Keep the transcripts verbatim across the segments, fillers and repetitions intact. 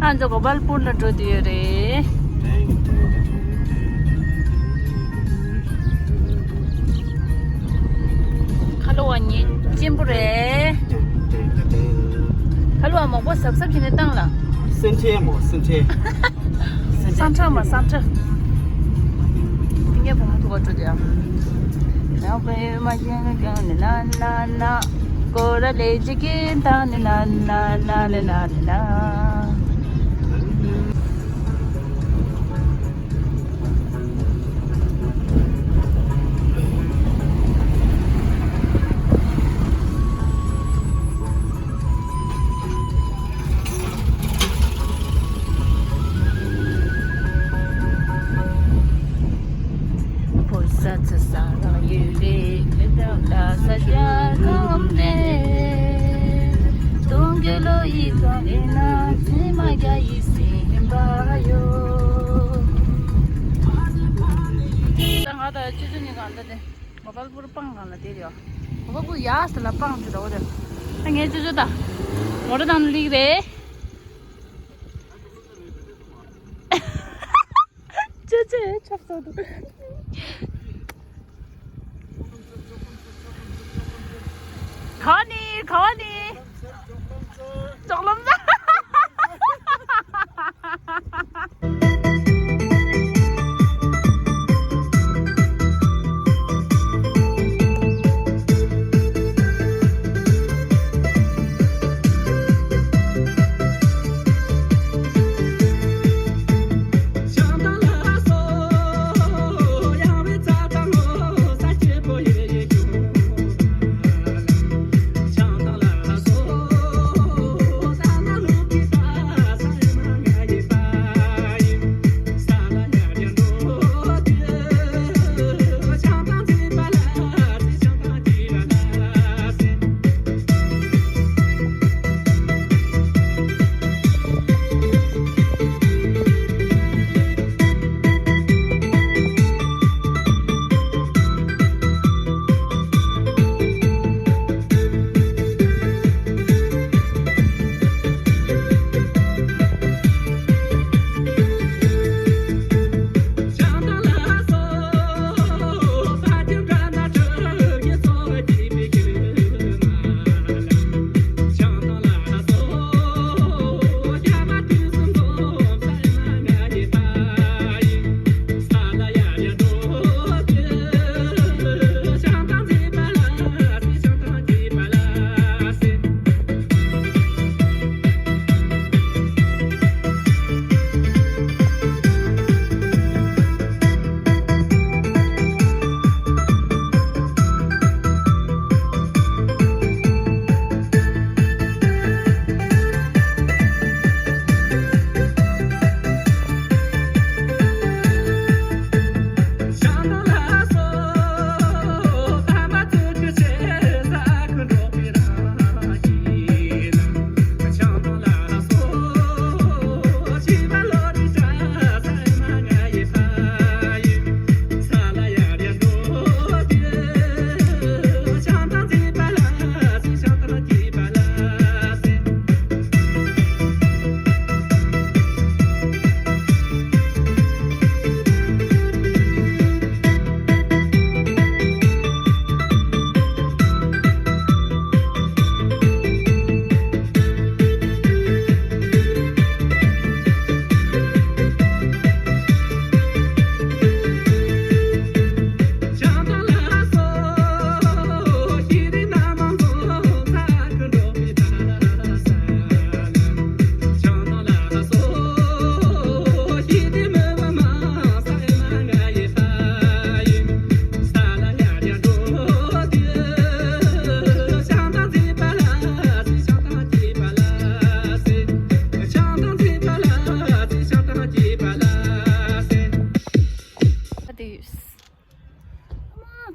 ང་ཚོ་གོ་པལ་པུར་ལ་འགྲོ་དུས་ཡོད་རེད། ཁ་ལོ་བ་ཉིད་གཅེན་པོ་རེད། ཁ་ལོ་བ་མོག་པོ་གཟབ་གཟབ་བྱས་ནས་བཏང་ལ། སེམས་ཁྲལ་མོ་སེམས་ཁྲལ། སེམས་ཁྲལ་མ་སེམས་ཁྲལ། ཏིང་ངེ་བུ་མོ་ཐུག་པ་འགྲོ་དུས་ཡ། ཡང་པའི་མ་ཡིན་ཀྱང་ནི་ན་ན་ན། སྐོར་ར་ལས་ཅི་གིན་དང་ནི་ན་ན་ན་ནི་ན་ནི་ན། ང་དང་ཅོ་ཅོ་གཉིས་ཀ་འདི་ནས་མོ་པལ་པུར་སྤང་སྒང་ལ་བསྡད་ཡོད། མོ་པལ་པུར་ཡག་ས་ལ་སྤང་ཅིག་འདྲ་བོ་རེད། ད་ངའི་ཅོ་ཅོ་ད་མོ་ཊ་ནང་ལ་སླེབས་རེད། ཅེ་ཅེ་ཆབ་སོ་དུ། ག་ནི་ག་ནི། ཅོག་ལམ་ས།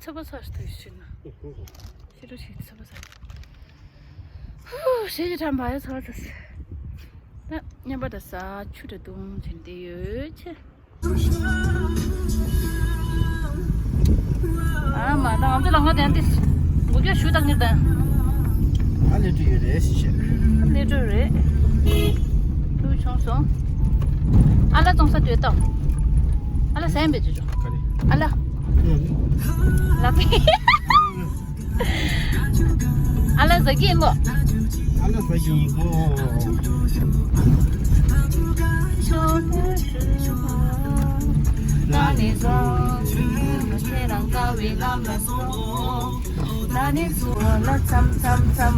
ཚོད་པ་ཚ་ཞིག་ཐུག་ཤི་ན། ཤི་རུ་ཞིག་ཚོད་པ་ཚ། ཧུ། ཞེ་ཅིག་ཁྲམ་བ་ཡ་ཚ་ཚ། ད་མཉམ་པ་ད་ས་ཆུ་དྲ་དུང་དྲན་དེ་ཡོད་ཆེ། ཨ་མ་ད་ང་ཚོ་ལ་ང་དན་ཏེ་མགོ་སྐྱ་ཞུ་དང་ངེར་དང་། ཨ་ལེ་ཏྲུ་ཡོད་རེད་ཞེས་བཤད། ལེ་ཏྲུ་རེད། ཏུ་ ཆུང་སོང་། ཨ་ལ་བཙོང་ས་དུས་ཏོ། ཨ་ལ་སེམས་པའི་ཅུ་ཅུ། ཨ་ལ། ལག་པའི། ཨ་ལ་ཟ་གི་ཡིན་གོ། ཨ་ལ་ཟ་གི་ཡིན་གོ། ད་ནི་བཟང་ཁྱེད་རང་དགའ་བའི་ལམ་ལ་སོང་། ད་ནི་ཚུར་ལ་འཚམ་འཚམ་འཚམ།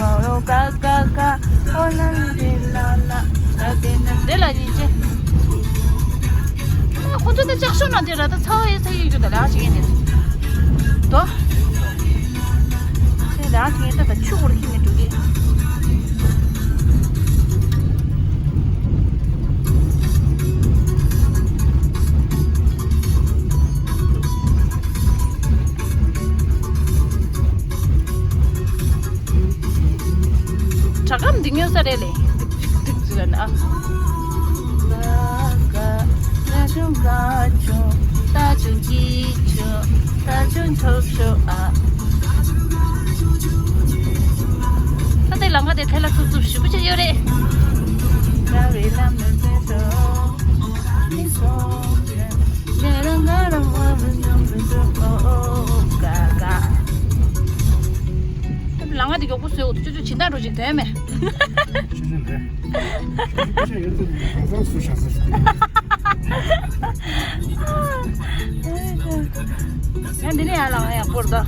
ཨོ་ལོ་ཀ་ཀ་ཀ། ཨོ་ལ་ལི་ལ་ལ། ད་དེ་ན་དེ་ལ་ཡིན་ཅེ། ཁོ་ཚོ་ད་ལྕགས་ཤོག་ནང་དེ་ར་ད་ཚ་བ་ཡེ་ཚ་ཡེ་རྒྱུ་ད་ལ་ཅིག་ཡིན་ནི། དོ། དེ་ལ་ཅིག་ཡིན་ད་ད་ཆུ་བོར་ཁྱི་མི་འགྲོ་གི། དྲ་སྒམ་འདི་ཉོ་ས་རེད་ལེ། ཏིག་ཏིག་ཏིག་ཟེར་ན་ཨ། ད་ལྟའི་ལམ་ཁ་དེ་ཐལ་ལ་ཚུབ་ཚུབ་ཞེ་པོ་ཅིག་ཡོད་རེད། ལམ་ཁ་དེ་མགྱོགས་པོ་བཟོས་འོ་དུ་ཅོ་ཅོ་སྦྱིན་བདག་འགྲོ་ཅིག་དོན་མེད། ཆུ་ཆུ་ལས། ཆུ་ཆུ་ཡོད་དུ་གང་ཟག་སུ་ཤ་ཟེར། ཡང་འདི་ནས་ཡར་ལངས་ཡག་པོ་རེད་ད།